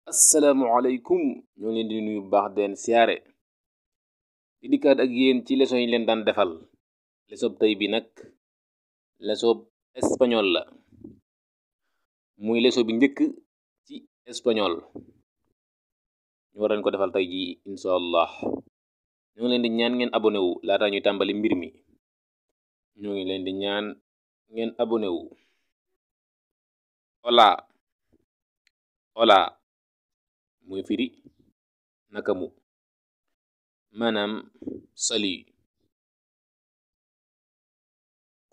Asalaamualeykum ñoo leen di nuyu bu baax den siyaare di dikkaat ak yéen ci leçon yi leen daan defal leçon tey bi nag leçon espagnol la muy leçon bi njëkk ci espagnol ñu war leen ko defal tey ji insha allah ñoo ngi leen di ñaan ngeen abonné wu laata ñuy tàmbali mbir mi ñoo ngi leen di ñaan ngeen abonné wu hola hola muy firi nakamu maanaam salut.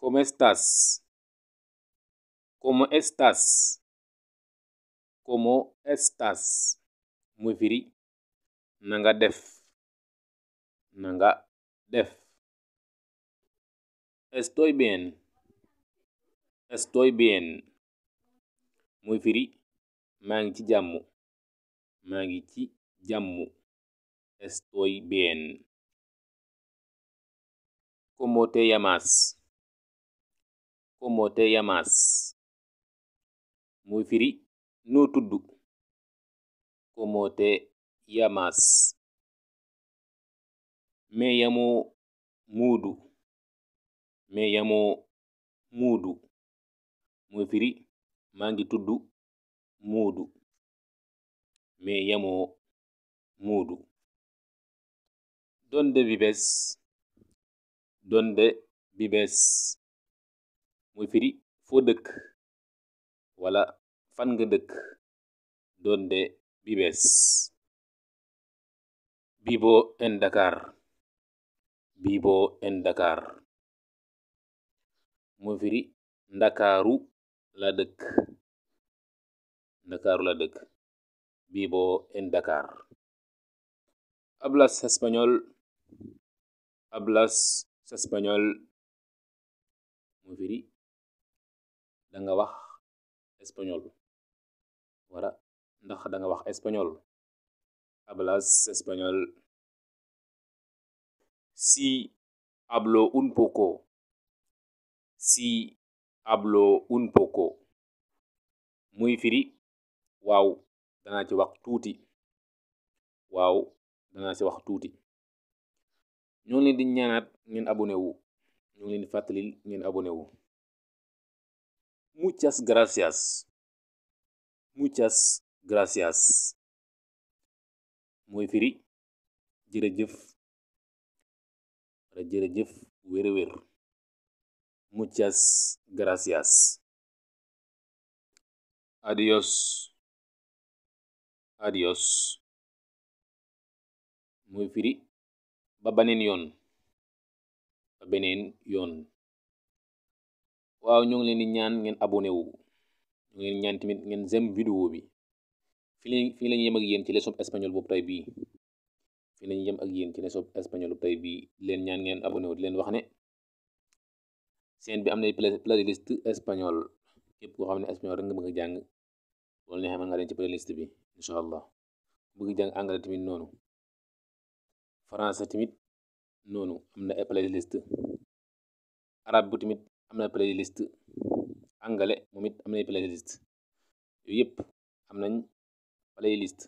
¿Cómo estás? ¿Cómo estás? ¿Cómo estás? muy firi nanga def nanga def. Estoy bien. Estoy bien. muy firi maa ngi ci jàmm maa ngi ci jàmm. Estoy bien. ¿Cómo te llamas? ¿Cómo te llamas? muy firi noo tudd. ¿Cómo te llamas? Me llamo Moodu. Me llamo Moodu. muy firi maa ngi tudd Moodu. Me llamo Moodu. ¿Dónde vives? ¿Dónde vives? muy firi foo dëkk wala fan nga dëkk. ¿Dónde vives? Vivo en Dakar. Vivo en Dakar. muy firi ndakaaru la dëkk. ndakaaru la dëkk. Vivo en Dakar. ¿Hablas español? ¿Hablas español? muy firi danga wax espagnol wala ndax danga wax espagnol. ¿Hablas español? Sí, hablo un poco. Sí, hablo un poco. muy firi waaw danaa ci wax tuuti. waaw danaa ci wax tuuti. ñoo ngi leen di ñaanaat ngeen abonné wu. ñoo ngi leen di fàttalil ngeen abonné wu. Muchas gracias. Muchas gracias. muy firi jërëjëf wala jërëjëf wér-wér. Muchas gracias. Adiós. Adiós. muy firi ba beneen yoon. ba beneen yoon. waaw ñoo ngi leen di ñaan ngeen abonné wu. ñoo ngi leen di ñaan tamit ngeen j'aime vidéo bi. fii lañu yem ak yéen ci leçon espagnol boobu tey bii. fii lañu yem ak yéen ci leçon espagnol boobu tey bii leen ñaan ngeen abonné wu di leen wax ne seen bi am na playlist espagnol képp koo xam ne espagnol rek nga bëgg a jàng loolu neexee mën nga dem ci playlist bi incha allah bëgg jàng anglais tamit noonu français tamit noonu am na playlist arab bu tamit am na playlist anglais moom it am na playlist yooyu yëpp am nañ playlist